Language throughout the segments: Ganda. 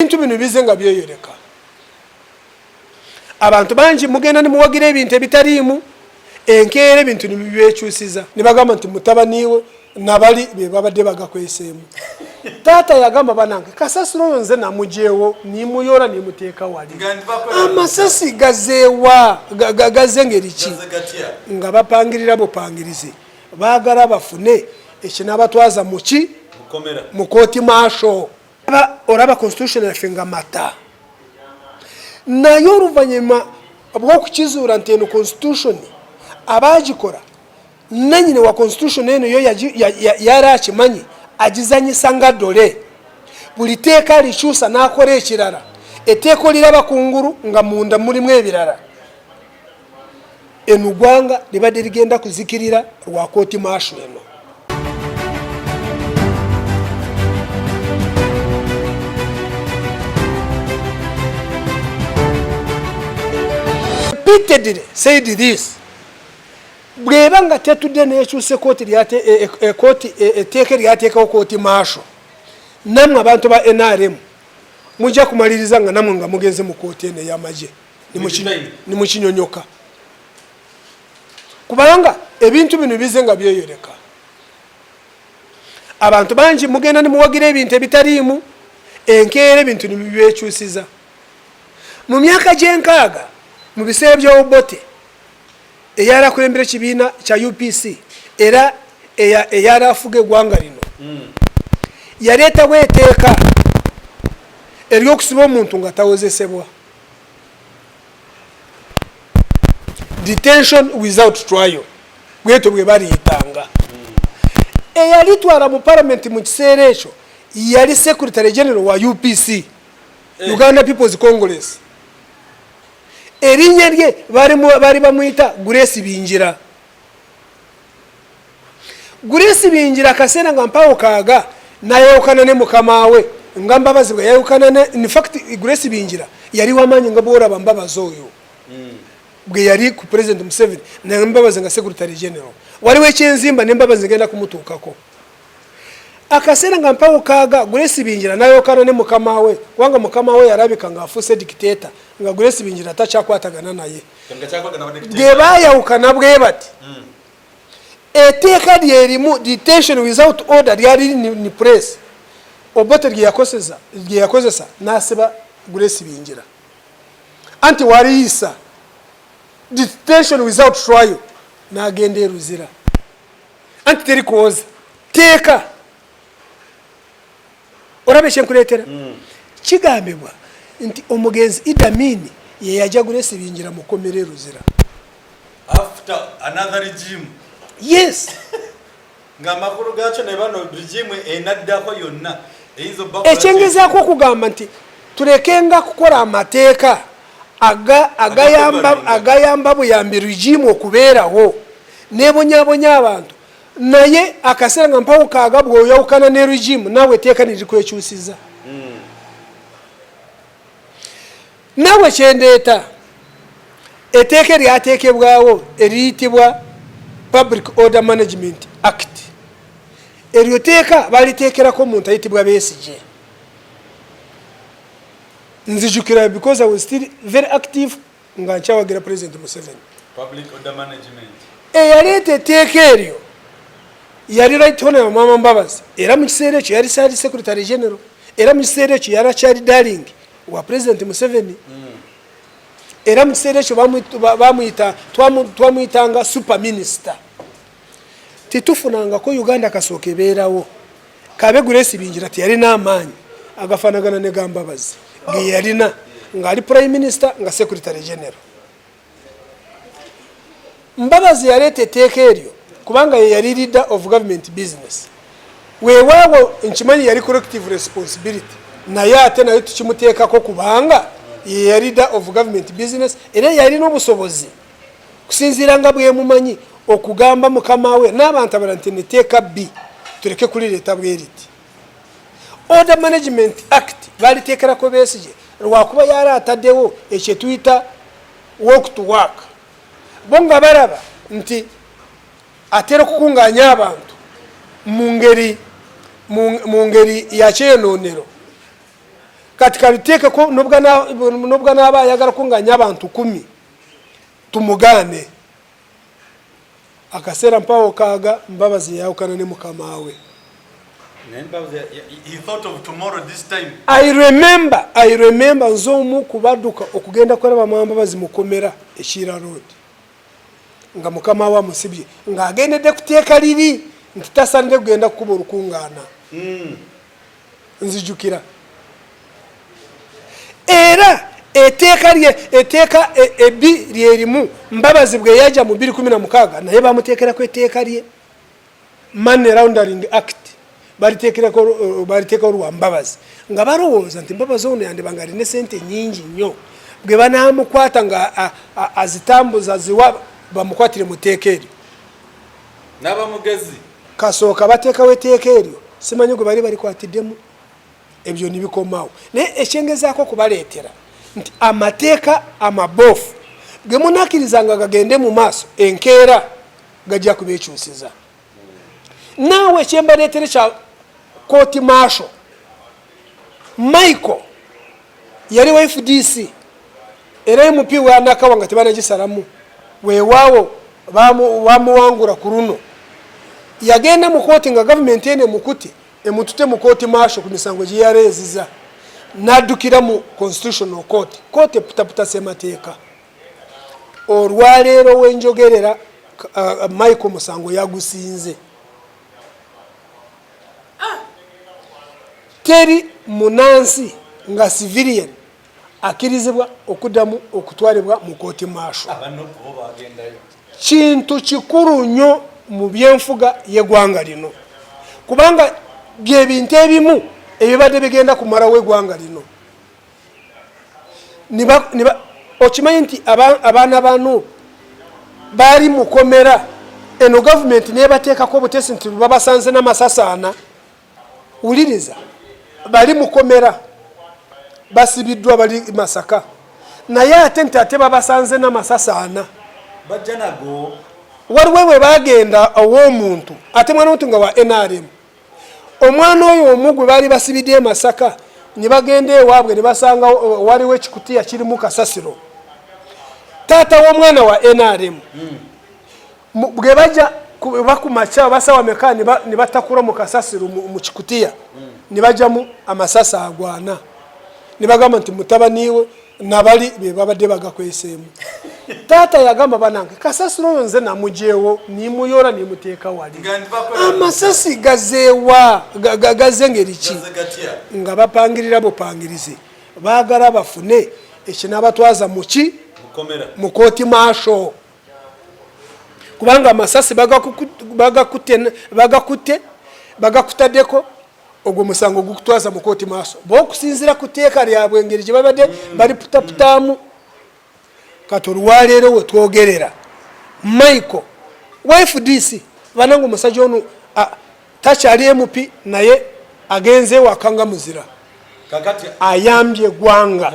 Ebintu bino bize nga byeyoleka. Abantu bangi mugenda ne muwagira ebintu ebitaliimu, enkeera ebintu ne bibyekyusiza ne bagamba nti mutabani we nabali be babadde bagakweseemu. Taata yagamba banange kasasiro oyo nze namugyewo nimuyoola nimuteeka wali. Amasasi gazeewa gaze ngeri ki? Nga bapangirira bupangirizi, baagala bafune ekinabatwaza muki mu kooti maasho. Olaba constitution yaffe nga mata, naye oluvannyuma bw'okukizuula nti eno constitution abaagikola nanyini wa constitution eno yo yali akimanyi, agizanyisa nga dole, buli teeka alikyusa n'akola ekirala. Etteeka oliraba kungulu nga munda mulimu ebirala. Eno gwanga libadde ligenda kuzikirira lwa kooti maasho eno. Repeatedly said this, bweba nga tetudde nekyuse kooti etteeka eryateekawo kooti maasho, nammwe abantu ba NRM mujja kumaliriza nga namwe nga mugenze mu kooti eno ey'amagye nimukinyonyoka, kubanga ebintu bino bize nga byeyoleka. Abantu bangi mugenda nimuwagira ebintu ebitaliimu, enkeera ebintu nibibyekyusiza. Mu myaka gy'enkaaga mu biseera bya Obote eyali akulembera ekibiina kya UPC era eyali afuga eggwanga lino, yaleetawo eteeka ery'okusiba omuntu nga tawozesebwa, detention without trial, bwetyo bwe baliyitanga. Eyalitwala mu palamenti mu kiseera ekyo yali secretary general wa UPC, Uganda People's Congress. Erinnya lye bali bamuyita Grace Bingira. Grace Bingira akaseera nga mpawo kaaga nayawukana ne mukama we nga Mbabazi bwe yayawukana ne, in fact Grace Bingira yali wamaanyi nga bw'olaba Mbabazi oyo bwe yali ku President Museveni, ne Mbabazi nga secretary general. Waliwo ekyenzimba ne Mbabazi ngenda kumutuukako. Akaseera nga mpawo kaaga Grace Bingira nayawukana ne mukama we, kubanga mukama we yalabika ng'afuuse dictator, nga Grace Bingira takyakwatagana naye. Bwe baayawukana bwe bati, etteeka lyerimu detention without order lyali ni press Obote lye yakozesa n'asiba Grace Bingira, anti waliyisa detention without trial n'agenda e Luzira, anti teri kwoza teeka. Olaba ekyenkuleetera, kigambibwa nti omugenzi Idi Amin ye yajja Grace Bingira mu kkomera e Luzira. After another regime. Yes. Ng'amakulu gaakyo ne bano regime enaddako yonna eyinza obbakola. Ekyengezaako okugamba nti tulekenga kukola amateeka agayamba buyambi regime okubeerawo nebonyabonya abantu, naye akaseera nga mpawo kaaga bw'oyawukana ne regime naawe etteeka nerikwekyusiza. Naawe kyendeeta etteeka eryateekebwawo eriyitibwa Public Order Management Act. Eryo teeka baliteekerako omuntu ayitibwa Besigye. Nzijukira because I was still very active nga nkyawagira President Museveni. Public Order Management. Eyaleeta etteeka eryo yali Right Honorable Mama Mbabazi, era mu kiseera ekyo yali sali Secretary General, era mu kiseera ekyo yali akyali darling wa President Museveni, era mu kiseera ekyo twamuyitanga super minister. Tetufunangako Uganda kasooka ebeerawo kabe Grace Bingira teyalina amaanyi agafaanagana ne ga Mbabazi ge yalina ng'ali prime minister nga secretary general. Mbabazi yaleeta etteeka eryo kubanga ye yali leader of government business. Weewaawo nkimanyi yali collective responsibility, naye ate naye tukimuteekako kubanga ye yali leader of government business, era yalina obusobozi kusinziira nga bwemumanyi okugamba mukama we n'abantu abalala nti netteeka bbi tuleke kulireeta bweriti. Order Management Act baliteekerako Besigye lwakuba yali ataddewo ekyetuyita walk to work, bo nga balaba nti atera okukungaanya abantu mu ngeri ya kyenoonero. Kati kabiteekeko nobwa naaba ayagala kunganya abantu 10 tumugaane. Akaseera mpawo kaaga Mbabazi yayawukana ne mukama we. I remember nze omu kubadduka okugenda kulaba Mwambabazi mukomera ekiira Road nga mukama we amusibye, ng'agendedde kuteeka liri nti tasanire kugenda kukuba olukungaana. Nzijukira era eteeka lye, eteeka ebbi lyerimu. Mbabazi bwe yajja mu 2016 naye bamuteekerako etteeka lye, Money Laundering Act, baliteekerako, baliteekako lwa Mbabazi, nga balowooza nti Mbabazi ono yandiba nga alina sente nyingi nnyo, bwe banaamukwata nga azitambuza ziwa, bamukwatire mu tteeka eryo. N'abamugezi. Kasooka bateekawo etteeka eryo, simanyi gwe bali balikwatiddemu, ebyo nibikomawo. Naye ekyengezaako okubaleetera nti amateeka amaboofu ge munakkiriza nga gagende mu maaso, enkeera gajja kubekyusiza. Naawe ekyembaleetere kya court martial, Michael yali wa FDC era MP wanakawa nga tebanagisalamu, weewaawo bamuwangula ku luno. Yagenda mu kooti nga gavumenti eno emukute, emutute mu court martial ku misango gyeyaleeziza, n'addukira mu Constitutional Court, kooti eputaputa semateeka. Olwaleero wenjogerera, Michael musango yagusinze. Teri munansi nga civilian akkirizibwa okuddamu okutwalibwa mu court martial. Kintu kikulu nnyo mu byenfuga y'eggwanga lino, kubanga byebintu ebimu ebibadde bigenda kumalawo eggwanga lino. Okimanyi nti abaana bano baali mukomera, eno gavumenti nebateekako obutesi nti babasanze n'amasasaana. Wuliriza, bali mukomera, basibiddwa, bali Masaka, naye ate nti ate babasanze n'amasasaana. Bajja nago. Waliwo bwe bagenda ow'omuntu, ate mwana muntu nga wa NRM, omwana oyo omu gwe baali basibidde e Masaka, ne bagenda ewaabwe ne basanga waliwo ekikutiya kirimu kasasiro. Taata w'omwana wa NRM, bwe bajja bakumakya basawa meka, ne batakula mu kasasiro mu kikutiya, ne bajjamu amasasi agwana, ne bagamba nti mutabaniwe nabali be babadde bagakweseemu. Taata yagamba, "Banange, kasasiro oyo nze namugyewo, nimuyora, nimuteeka wali, amasasi gazeewa? Gaze ngeri ki?" Nga bapangirira bupangirize, baagala bafune ekinabatwaza muki? Mu court martial, kubanga amasasi bagakute bagakutaddeko, ogwo musango gukutwaza mu court martial, bokusinzira ku tteeka lyabwe engeri gye babadde bali putaputamu. Kati olwaleero wetwogerera, Michael wa FDC, banange, omusajja ono takyali MP, naye agenze ewaka nga muzira. Ayambye eggwanga.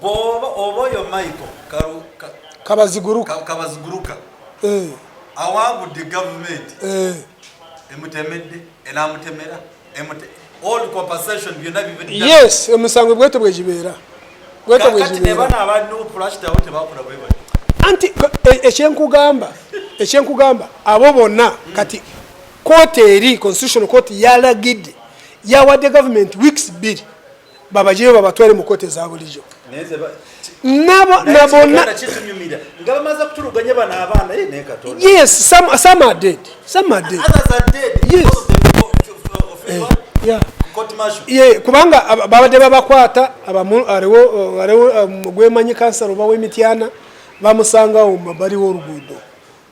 Oba oyo Michael Kabaziguruka. Kabaziguruka awangudde gavumenti, emutemedde, enamutemera all compensation byonna. Yes, emisango bwete bwegibeera. Bwete bwegibeera. Aba NUP lwaki tebakola bwe bati? Anti ekyenkugamba abo bonna, kati kooti eri Constitutional Court yalagidde, yawadde gavumenti weeks 2 babajeyo babatwale mu kooti eza bulijjo. Nabonna. Nga bamaze kutuluganya bano abaana, naye Katonda. Yes, some are dead, some are dead. Others are dead. Yes. Because of the Yeah. court martial. Ye, kubanga babadde babakwata abamu. Aliwo gwemanyi kansala oba w'Emityana, bamusangawo mu mabbali w'oluguudo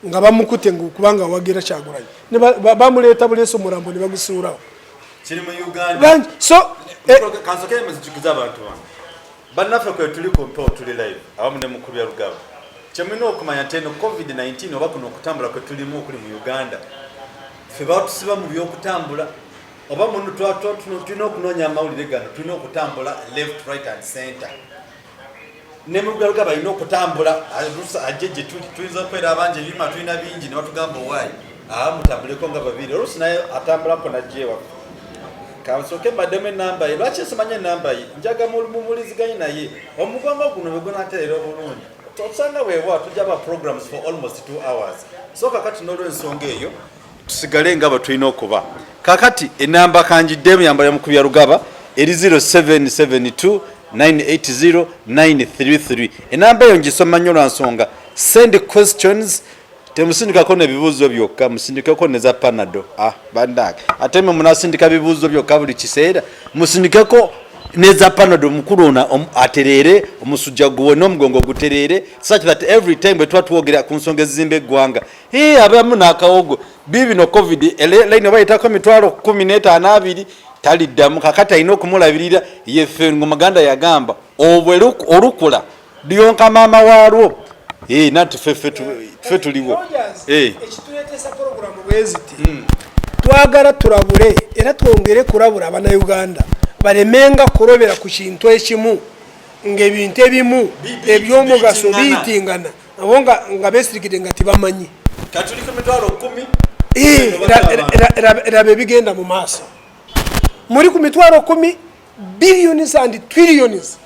nga bamukute kubanga awagira Kyagulanyi. Ne bamuleeta buleesi omulambo ne bagusuulawo. Kiri mu Uganda. Bangi so Kansoke nzijukiza abantu bano bannaffe kwe tuli ku mpewo, tuli live awamu ne mukulu ya Lugaba. Kyemulina okumanya nti eno COVID-19 oba kuno okutambula kwe tulimu okuli mu Uganda, ffe batusiba mu byokutambula oba muno tulina okunoonya amawulire gano, tulina okutambula left, right and center. Ne mugaluga balina okutambula ajje gye tuli. Tuyinza okubeera abangi, ebyuma tulina bingi, ne batugamba, "Owaayi, aa mutambuleko nga babiri." Oluusi naye atambulako najja ewaffe. Kansooke mbaddemu enamba ye. Lwaki simanya enamba ye? Njaga mumuliziganye naye. Omugongo guno bwe gunatereera obulungi, osanga weewa tujja ba programs for almost 2 hours. So kakati n'olwensonga eyo tusigale nga bwe tulina okuba. Kakati enamba kangiddemu, yamba ya Mukubya Rugaba eri 0772 980 933. Enamba eyo ngisoma nnyo lwa nsonga send questions. Temusindikako nebibuuzo byokka, musindikeko neza Panado. Ah, bandange, ate mwe munasindika bibuuzo byokka buli kiseera? Musindikeko neza Panado. Mukulu ono atereere, omusujja guwone, omugongo gutereere, such that every time bwe tuba twogera ku nsonga ezizimba eggwanga, abamu n'akawogo bibino. Covid line oba yitako 150,000 abiri taliddamu. Kakati alina okumulabirira yeffe. Omuganda yagamba obwe olukula lyonka maama waalwo. Nanti ffe tuliwo. Ekituleetesa poroguramu bweziti, twagala tulabule era twongere kulabula Abannayuganda balemenga kulobera ku kintu ekimu, ng'ebintu ebimu ebyomugaso biyitingana nabo nga besirikidde nga tebamanyi. Katuliko 10,000. Raba ebigenda mu maaso. Muli ku 10,000, billions and trillions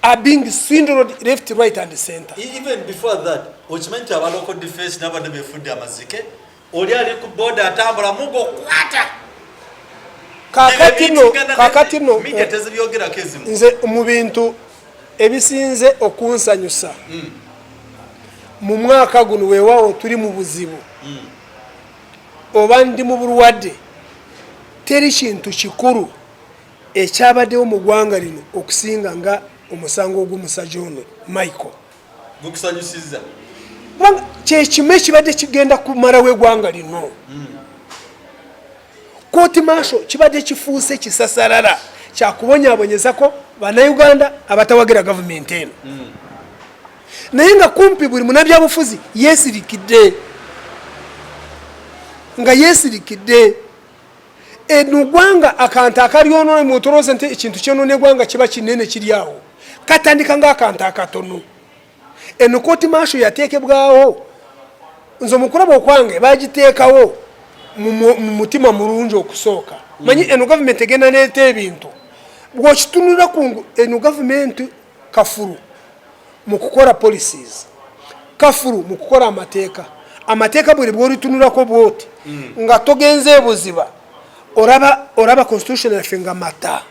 are being swindled left, right and center. Even before that, okimanyi nti aba local defense nabadde befudde amazike? Oli ali ku boda atambula, mugo kwata. Kakati no Media tezibyogerako ezimu. Nze mu bintu ebisinze okunsanyusa mu mwaka guno, weewaawo tuli mu buzibu oba ndi mu bulwadde, teri kintu kikulu ekyabaddewo mu ggwanga lino okusinga nga omusango ogw'omusajja ono Michael. Gukusanyusiza? Kubanga kyekimu ekibadde kigenda kumalawo eggwanga lino. Court martial kibadde kifuuse kisasalala kyakubonyabonyezako Bannayuganda abatawagira gavumenti eno, naye nga kumpi buli munabyabufuzi yeesirikidde, nga yeesirikidde. Eno gwanga akantu akalyonona mutolooza nti ekintu kyonona eggwanga kiba kinene kiri awo, katandika ngaakantu akatono. Eno court martial yateekebwawo, nze omukulaba okwange bagiteekawo mu mutima mulungi okusooka. Manyi eno gavumenti egenda neeta ebintu bwokitunula kungu. Eno gavumenti kafulu mu kukola policies, kafulu mu kukola amateeka. Amateeka buli bwolitunulako bwoti nga togenze ebuziba, oraba constitution yaffe nga mata.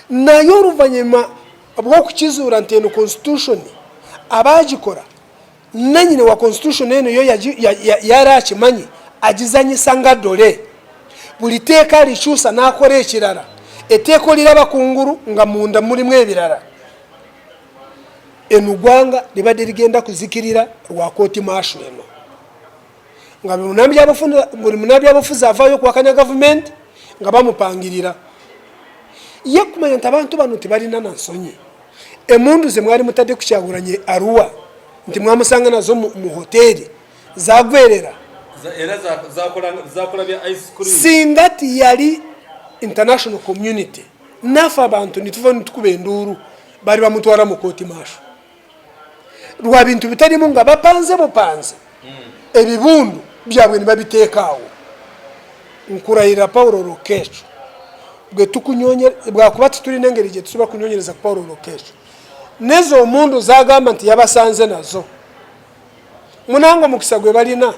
Naye oluvanyuma bwokukizuula nti eno constitution abagikola, nanyini wa constitution eno yo yali akimanyi, agizanyisa nga dole. Buli teeka alikyusa n'akola ekirala. Etteeka oliraba kungulu nga munda mulimu ebirala. Eno gwanga libadde ligenda kuzikirira lwa court martial eno, nga buli munabyabufuzi avaayo okuwakanya gavumenti nga bamupangirira. Ye kumanya nti abantu bano tebalina na nsonyi. Emundu ze mwali mutadde ku Kyagulanye Arua nti mwamusanga nazo mu hoteri zagwerera. Era zakola bya ice cream. Singa tiyali international community naffe abantu nituva nitukuba enduuru, bali bamutwala mu court martial lwa bintu bitalimu, nga bapanze bupanze ebibundu byabwe nibabiteekaawo. Nkurayira Paulo Lokeco bwe tukunyonye, bwakuba titulina engeri gye tusobola kunyonyereza ku Paulo Lokeco nezo omundu zagamba nti yabasanze nazo. Munange, omukisa gwe balina,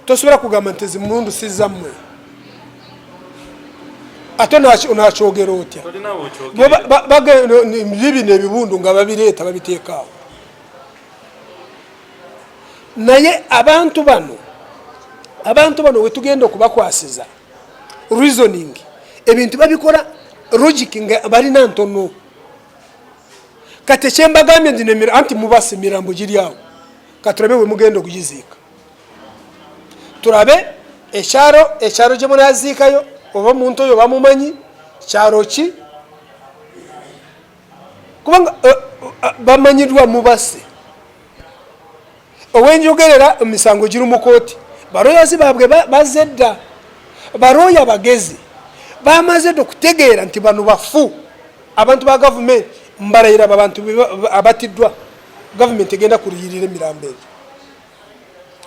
tosobola kugamba nti ezimundu si zammwe, ate onakyogera otya? Bibino ebibundu nga babireeta babiteekaawo. Naye abantu bano wetugenda okubakwasiza reasoning, ebintu babikola logic nga balina ntono. Kati ekyembagambye nti anti mubasa emirambo giri awo, katulabe bwe mugenda okugiziika, tulabe ekyalo gye munaziikayo, oba omuntu oyo bamumanyi kyalo ki, kubanga bamanyiddwa mubase. Owenjogerera emisango giri mu kooti, baloyazi baabwe bazze dda, balooya bagezi bamaze dda okutegeera nti bano bafu. Abantu ba gavumenti mbalayira, abo abantu abatiddwa, gavumenti egenda kuliyirira emirambo egyo.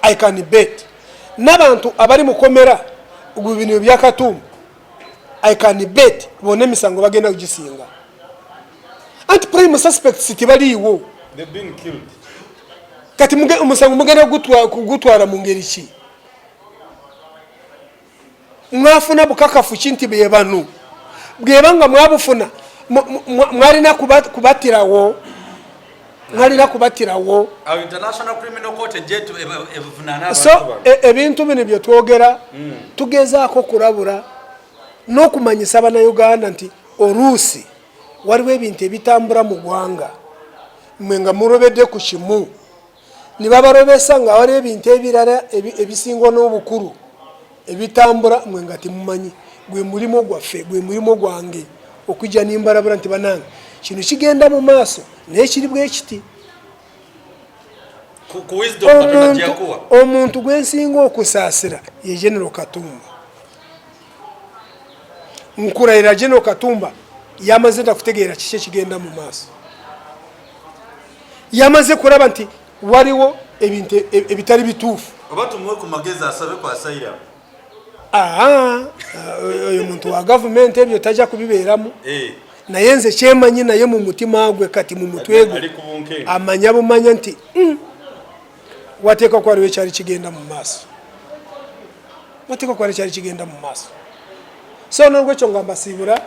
I can bet n'abantu abali mukomera bino ebyakatumba. I can bet bonna emisango bagenda kugisinga. Anti prime suspects tebaliiwo. Kati omusango mugenda kugutwala mu ngeri ki? Mwafuna bukakafu ki nti be bano? Bweba nga mwabufuna mwalina kubatirawo, mwalina kubatirawo. So ebintu bino byetwogera tugezaako okulabula n'okumanyisa Bannayuganda nti oluusi waliwo ebintu ebitambula mu ggwanga mwe nga mulobedde ku kimu ne babalobesa nga waliwo ebintu ebirala ebisingwa n'obukulu ebitambula mwe nga temumanyi. Gwe mulimu gwaffe, gwe mulimu gwange okujja nimbalabula nti banange kino kigenda mu maaso naye kiri bwe kiti. Omuntu gwensinga okusaasira ye General Katumba. Nkulayira General Katumba yamaze dda kutegeera kiki ekigenda mu maaso, yamaze kulaba nti waliwo ebintu ebitali bituufu. Oba tumuwe ku magezi asabe ku asylum. Oyo muntu wa gavumenti ebyo tajja kubibeeramu. Naye nze kyemanyi naye mu mutima gwe kati mu mutwe gwe amanya bumanya nti wateekwa kuba waliwo ekyali kigenda mu maaso, wateekwa kuba ekyali kigenda mu maaso. So nolwekyo nga mbasiibula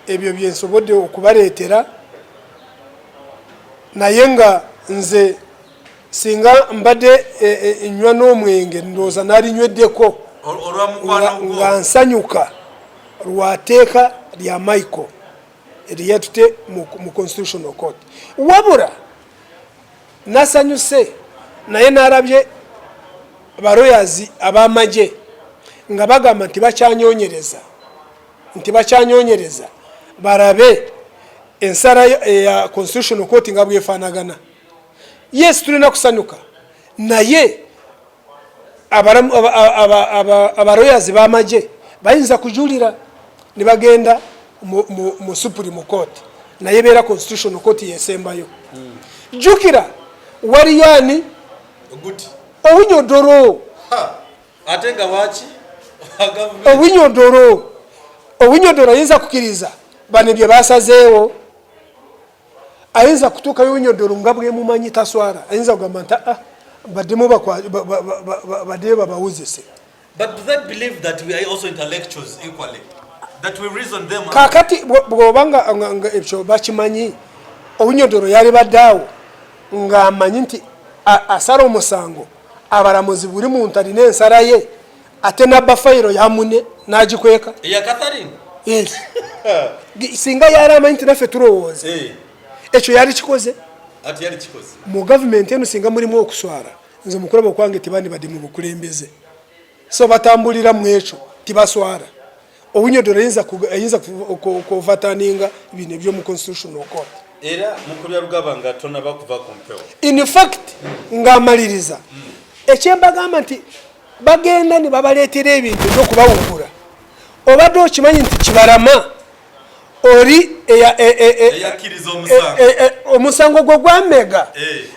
ebyo byensobodde okubaleetera, naye nga nze singa mbadde nywa n'omwenge ndowooza nalinyweddeko nga nsanyuka lwateeka lya Michael eryatute mu Constitutional Court. Wabula nasanyuse naye nalabye baroyazi ab'amagye nga bagamba nti bakyanyonyereza, nti bakyanyonyereza barabe ensala ya Constitutional Court nga bwefaanagana. Yes, tulina kusanyuka, naye abaroyazi b'amagye bayinza kujulira ne bagenda mu Supreme Court, naye beera Constitutional Court yesembayo. Jjukira waliyo ani Owinyodoro, ate nga waki Owinyodoro, Owinyodoro ayinza kukiriza bano bye basazeewo, ayinza kutuukayo Owinyodoro nga bwemumanyi taswala, ayinza kugamba nti baddemu baddeyo babawuzise. Kakati bw'oba nga ekyo bakimanyi, Owinyodoro yalibadde awo ng'amanyi nti asala omusango, abalamuzi buli muntu alina ensala ye, ate nabba fayiro ya mune n'agikweka. Yes. Singa yali amanyi nti naffe tulowooza ekyo yali kikoze mu gavumenti eno, singa mulimu okuswala, nze mukulaba okwange tebandibadde mu bukulembeze. So batambulira mu ekyo tibaswala. Owinyodoro ayinza kuovataninga bino ebyomu Constitutional Court. Era mukubya Rugaba nga tonaba kuva ku mpewo. In fact ng'amaliriza ekyembagamba nti bagenda ne babaleetera ebintu ebyokubawugula, obadde okimanyi nti Kibarama oli omusango gwe gwamega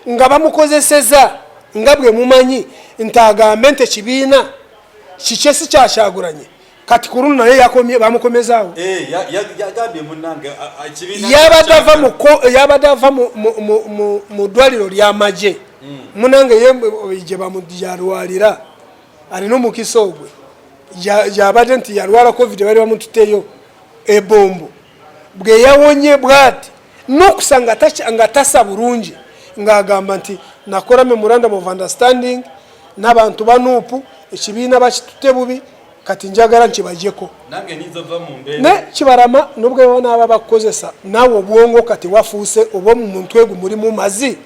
nga bamukozeseza nga bwe mumanyi nti agambe nti ekibiina kikye si kyakyagulanye. Kati ku luno naye yakomye, bamukomezaawo. Yabadde ava mu ddwaliro ly'amagye, munange ye gye bamugyalwalira alina omukisa ogwe gyabadde nti yalwala covid, bali bamututeyo ebombo bwe yawonye bwati n'okusa nga tasa bulungi, ng'agamba nti nakola memorandum of understanding n'abantu ba Nuupu, ekibiina bakitute bubi, kati njagala nkibajeko. Ne Kibarama nubwo naaba bakukozesa naawe obwongo kati wafuuse oba mu mutwe gwo mulimu mazzi,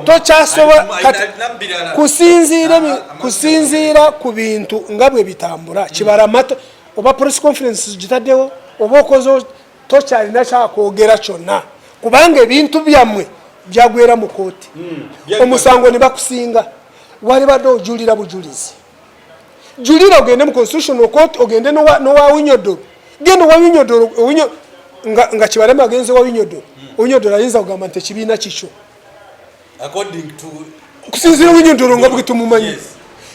tokyasobola kati kusinziira ku bintu nga bwe bitambula. Kibarama oba press conference gitaddewo oba okoze, tokyalina kyakwogera kyonna kubanga ebintu byammwe byagwera mu kooti, omusango ne bakusinga. Walibadde ojulira bujulizi, julira ogende mu Constitutional Court, ogende nowa Winyodoro, genda owa Winyodoro, nga Kibarama agenze wa Winyodoro. Winyodoro ayinza kugamba nti ekibiina kikyo kusinziira Winyodoro nga bwe tumumanyi.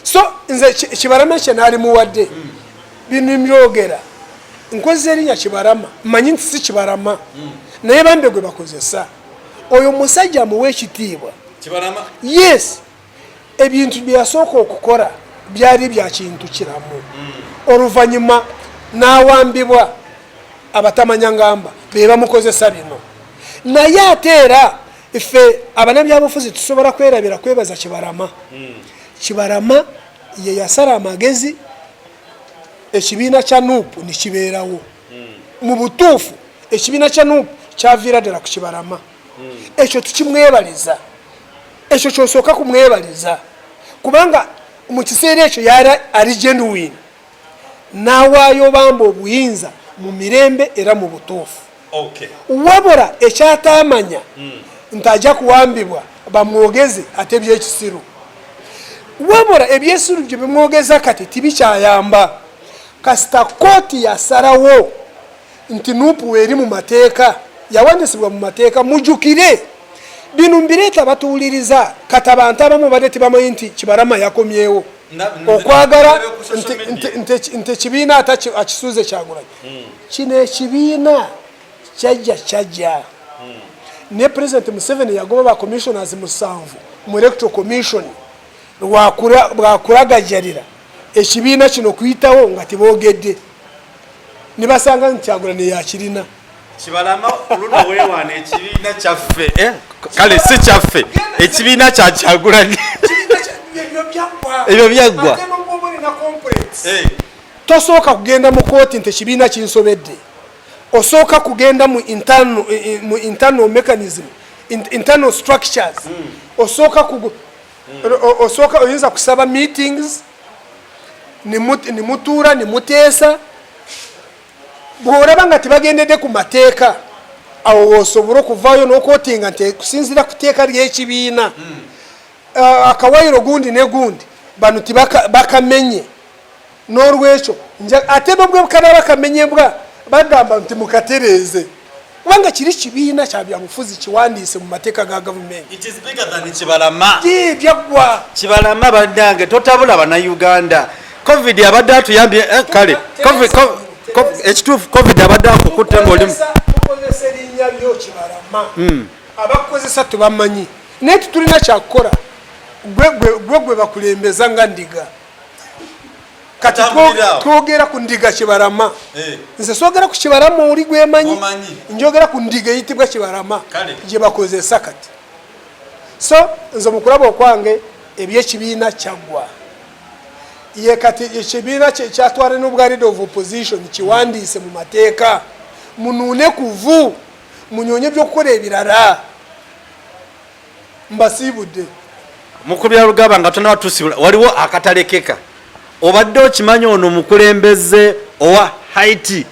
So nze Kibarama kye naali muwadde bino mbyogera. Nkozesa erinnya Kibarama, mmanyi nti si Kibarama, naye bambe gwe bakozesa. Oyo musajja amuwa ekitiibwa. Yes, ebintu bye yasooka okukola byali bya kintu kiramu. Oluvannyuma n'awambibwa abatamanya ngamba be bamukozesa bino. Naye ate era ffe abanabyabufuzi tusobola kwerabira kwebaza Kibarama. Kibarama ye yasala amagezi ekibiina kya NUP nekibeerawo. Mu butuufu ekibiina kya NUP kyaviira ddala ku Kibarama. Ekyo tukimwebaliza, ekyo kyosooka kumwebaliza, kubanga mu kiseera ekyo yali ali genuine, n'awaayo bamba obuyinza mu mirembe era mu butuufu. Wabula ekyatamanya nti ajja kuwambibwa bamwogeze ate ebyekisiru. Wabula ebyesiru bye bimwogeza kati tibikyayamba. Kasita kooti yasalawo nti NUP weeri mu mateeka, yawandisibwa mu mateeka. Mujjukire bino mbireeta batuwuliriza kati abantu abamu badde tebamanyi nti Kibarama yakomyewo okwagala nti ekibiina ate akisuuze Kyagulanyi. Kino ekibiina kyajja kyajja ne President Museveni yagoba ba commissioners 7 mu Electoral Commission lwakulagajalira ekibiina kino kuyitawo nga teboogedde, ne basanga nti Kyagulanyi yakirina. Kibalama luno weewaana ekibiina kyaffe, kale si kyaffe, ekibiina kya Kyagulanyi ebyo byaggwa. Tosooka kugenda mu kooti nti ekibiina kinsobedde, osooka kugenda mu internal mechanism, internal structures. Osooka oyinza kusaba meetings nimutuura nimuteesa. Bw'olaba nga tebagendedde ku mateeka, awo wosobola okuvaayo n'okwotinga nti kusinziira ku tteeka ly'ekibiina, akawayiro gundi ne gundi bano tibakamenye. N'olwekyo ate nobwe kanaba kamenyebwa, bagamba nti mukatereeze, kubanga kiri kibiina kya byabufuzi kiwandiise mu mateeka ga gavumenti. Kibalama byaggwa. Kibalama bannange, totabula bannayuganda. Covid abadde atuyambye, kale ekituufu Covid abadde akukutte ng'oli tukozesa erinnya lyo Kibalama, abakukozesa tubamanyi, naye tetulina kyakukola. Gwe gwe bakulembeza nga ndiga. Kati twogera ku ndiga Kibalama, nze soogera ku Kibalama oli gwemanyi, njogera ku ndiga eyitibwa Kibalama gye bakozesa kati. So nze mukulaba okwange ebyekibiina kyaggwa. Ye kati ekibiina kyatwala n'obwa leader of opposition kiwandiise mu mateeka, munuune kuvu munyonye ebyokukola ebirala. Mbasiibudde. Mukubya Lugaba nga tonaba tusibula, waliwo akatalekeka. Obadde okimanyi ono omukulembeze owa Haiti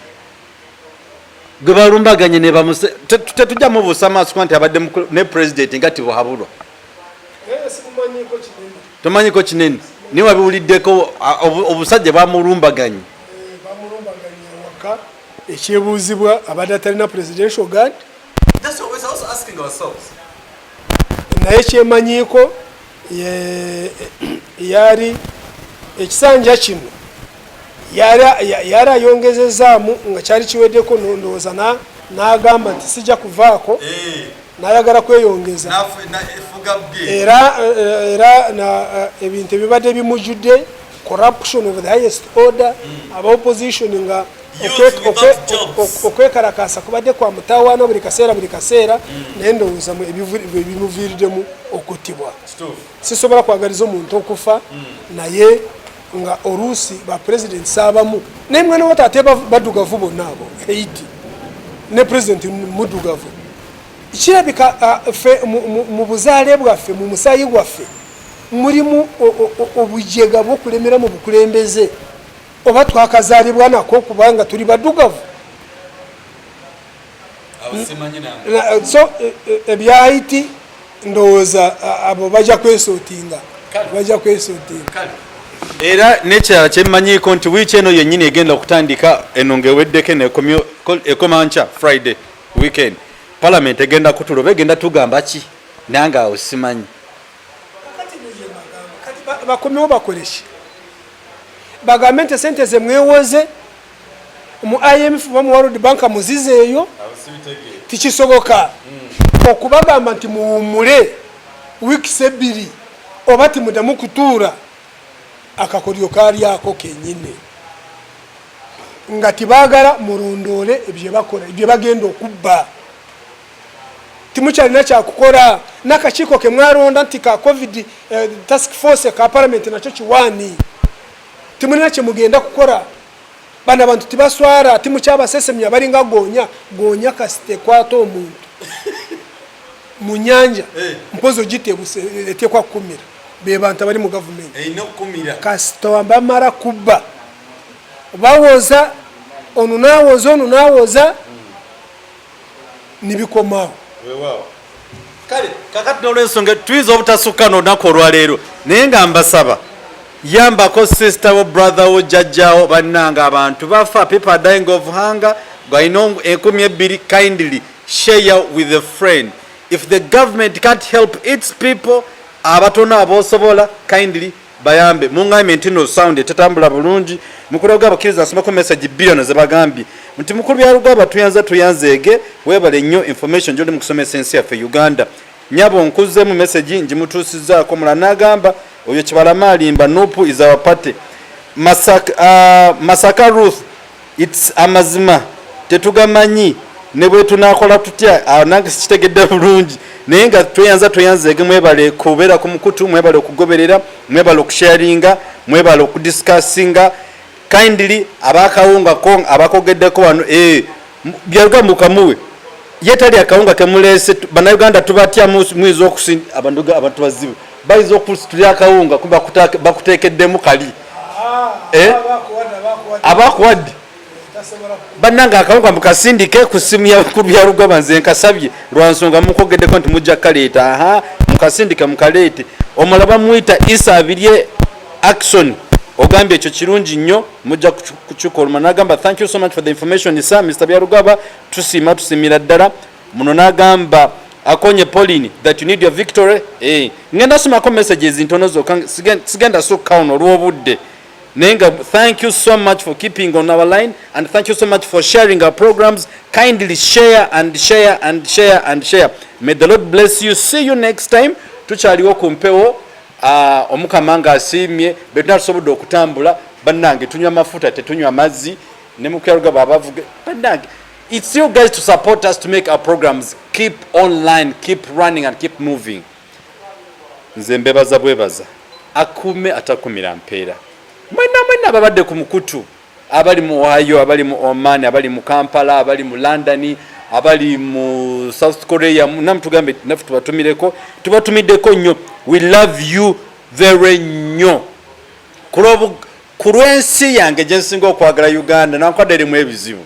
gwe balumbaganye ne bamuse, tetujja mubuusa maaso nti abadde ne president nga tibuhabulwa. Tomanyiko kinene, naye wabiwuliddeko obusajja bamulumbaganye. Bamulumbaganye waka. Ekyebuuzibwa, abadde atalina presidential guard? Naye kyemanyiiko yali ekisanja kino yali ayongezezaamu nga kyali kiweddeko, ndowooza n'agamba nti sijja kuvaako, n'ayagala kweyongeza. Era ebintu ebibadde bimujjudde corruption of the highest order, aba opposition nga okwekalakasa kubadde kwa mutawaana buli kaseera buli kaseera, naye ndowooza ebimuviiriddemu okuttibwa. Sisobola kwagaliza omuntu okufa, naye nga oluusi ba president saabamu, naye mwana wa taata baddugavu bonna abo Haiti ne president muddugavu. Kirabika ffe mu buzaale bwaffe, mu musaayi gwaffe mulimu obujega bw'okulemera mu bukulembeze, oba twakazaalibwa nako kubanga tuli baddugavu. So ebya Haiti ndowooza abo bajja kwesotinga, bajja kwesotinga. Era n'ekirala kyemmanyiiko nti wiiki eno yennyini egenda okutandika eno ng'eweddeko eno ekoma nkya Friday weekend, parliament egenda kutula oba egenda tugamba ki, nange awo simanyi. Bakomewo bakoleki? Bagambe nti esente zemwewoze Mu IMF oba mu World Bank muzizeeyo, tikisoboka. Okubagamba nti muwummule weeks 2 oba timudamu kutuura, akakodyo kalyako kenyine nga tibagala mulondoole byebakola, byebagenda okubba. Timukyalina kyakukola. N'akakiiko ke mwalonda nti ka COVID task force ka parliament nakyo kiwaani, timulina kyemugenda kukola. Bano abantu tibaswara, timukyabasesemya, balinga gonya gonya. Kasite kwata omuntu mu nyanja, mpozi ogitebuse etekwa kukumira. Be bantu abali mu gavumenti. Erina okukumira. Kasita bamala kubba, bawoza ono nawoza ono nawoza, nibikomaawo. Weewaawo. Kale kakati n'olwensonga tuyinza obutasukka n'olunaku olwaleero, naye nga mbasaba, yambako sister wo, brother wo, jjajjawo. Bannanga, abantu bafa, people are dying of hunger. Gwalina 2000, kindly share with a friend. If the government can't help its people, abatono abosobola, kindly bayambe. Mungambye nti no sound etetambula bulungi. Mukulu Byarugaba, kkiriza nsomeko message 2 zebagambye nti, "Mukulu Byarugaba, tuyanza tuyanzeege, webale nnyo information gyoli mu kusomesa ensi yaffe Uganda." Nyabo, nkuzzemu message, ngimutuusizaako. Mulala n'agamba, "Oyo Kibalama alimba, NUP is our party." Masaka Ruth, "Its amazima tetugamanyi ne bwe tunakola tutya." Awo nange sikitegedde bulungi, naye nga tweyanza tweyanzeege. Mwebale kubeera ku mukutu, mwebale okugoberera, mwebale okusharinga, mwebale okudiscussinga. Kindly abakawungako abakogeddeko wano, Byaruga mukamuwe ye tali akawunga kemuleese. Bannayuganda tubatya, muyinza okusi abantu bazibu bayinza okusitulya akawunga kuba bakuteekeddemu kali. Abakuwadde. Bannange, akawunga mukasindike ku simu ya Mukulu Byarugaba. Nze nkasabye lwansonga mukogeddeko nti mujja kaleeta. Aha, mukasindike, mukaleete. Omulala bamuyita Isa Abirye Action, ogambye ekyo kirungi nnyo, mujja kukikoluma. Nagamba, "Thank you so much for the information, sir Mr Byarugaba." Tusiima, tusiimira ddala muno. Nagamba akonye Pauline that you need your victory. Ngenda somako messages ntono zokka, sigenda sukka ono olw'obudde, naye nga thank you so much for keeping on our line and thank you so much for sharing our programs. Kindly share and share and share and share. May the Lord bless you. See you next time. Tukyaliwo ku mpewo, omukama ng'asiimye betuna tusobodde okutambula. Bannange, tunywa mafuta, tetunywa mazzi. Ne mukyaluga abavuge, bannange, it's you guys to support us to make our programs keep online, keep running and keep moving. Nze mbebaza bwebaza, akume atakumira mpeera. Mwena mwena ababadde ku mukutu, abali mu Ohio, abali mu Oman, abali mu Kampala, abali mu London, abali mu South Korea, namutugambe naffe tubatumireko, tubatumiddeko nnyo. We love you very nnyo. Ku lw'ensi yange gye nsinga okwagala, Uganda, nankwadde erimu ebizibu,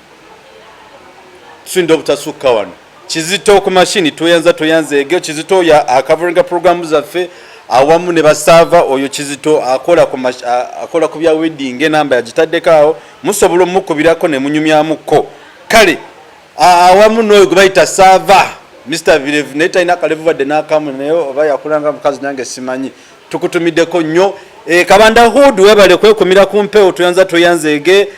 tusinda obutasukka wano. Kizito ku mashini, tweyanza tweyanzeege. Kizito oyo akavaringa programu zaffe awamu ne basaava. Oyo Kizito akola ku bya wedding, enamba yagitaddeko awo, musobola omukubirako ne munyumyamuko. Kale awamu n'oyo gwe bayita Saava, Mr Virevu, naye talina kalevu badde n'akamu, naye oba yakulanga mukazi nange simanyi. Tukutumiddeko nnyo. Kabanda Hood, webale kwekumira ku mpewo, tuyanza tweyanzeege.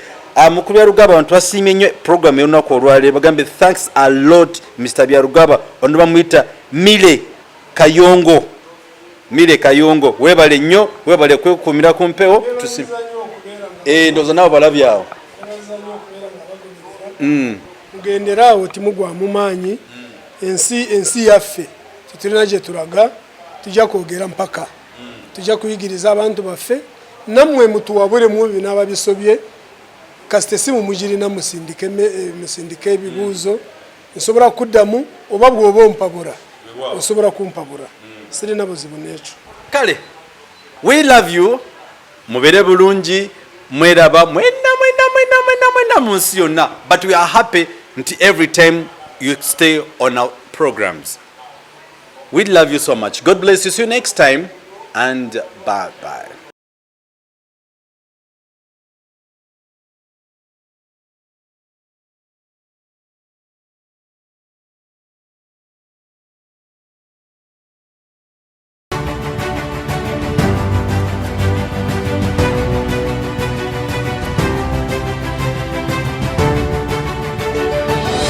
Mukulu Byarugaba, abantu basiimye nnyo program y'olunaku olwaleero, bagambe, "Thanks a lot, Mr Byarugaba." Ono bamuyita Mile Kayongo. Mile Kayongo, webale nnyo, webale kwekumira ku mpewo. Ndowooza nabo balabye awo. Mugendere awo, timugwamu maanyi. Ensi yaffe tetulina gye tulaga, tujja kwogera mpaka tujja kuyigiriza abantu baffe. Nammwe mutuwabulemu binaaba bisobye. Kasite simu mugirina, musindike ebibuuzo, nsobola kuddamu, oba bw'oba ompabula osobola kumpabula, sirina buzibu n'ekyo. Kale, we love you. Mubeere bulungi, mweraba mwena mwena mwena mwena mwena mu nsi yonna, but we are happy nti every time you stay on our programs. We love you so much. God bless you. See you next time and bye bye.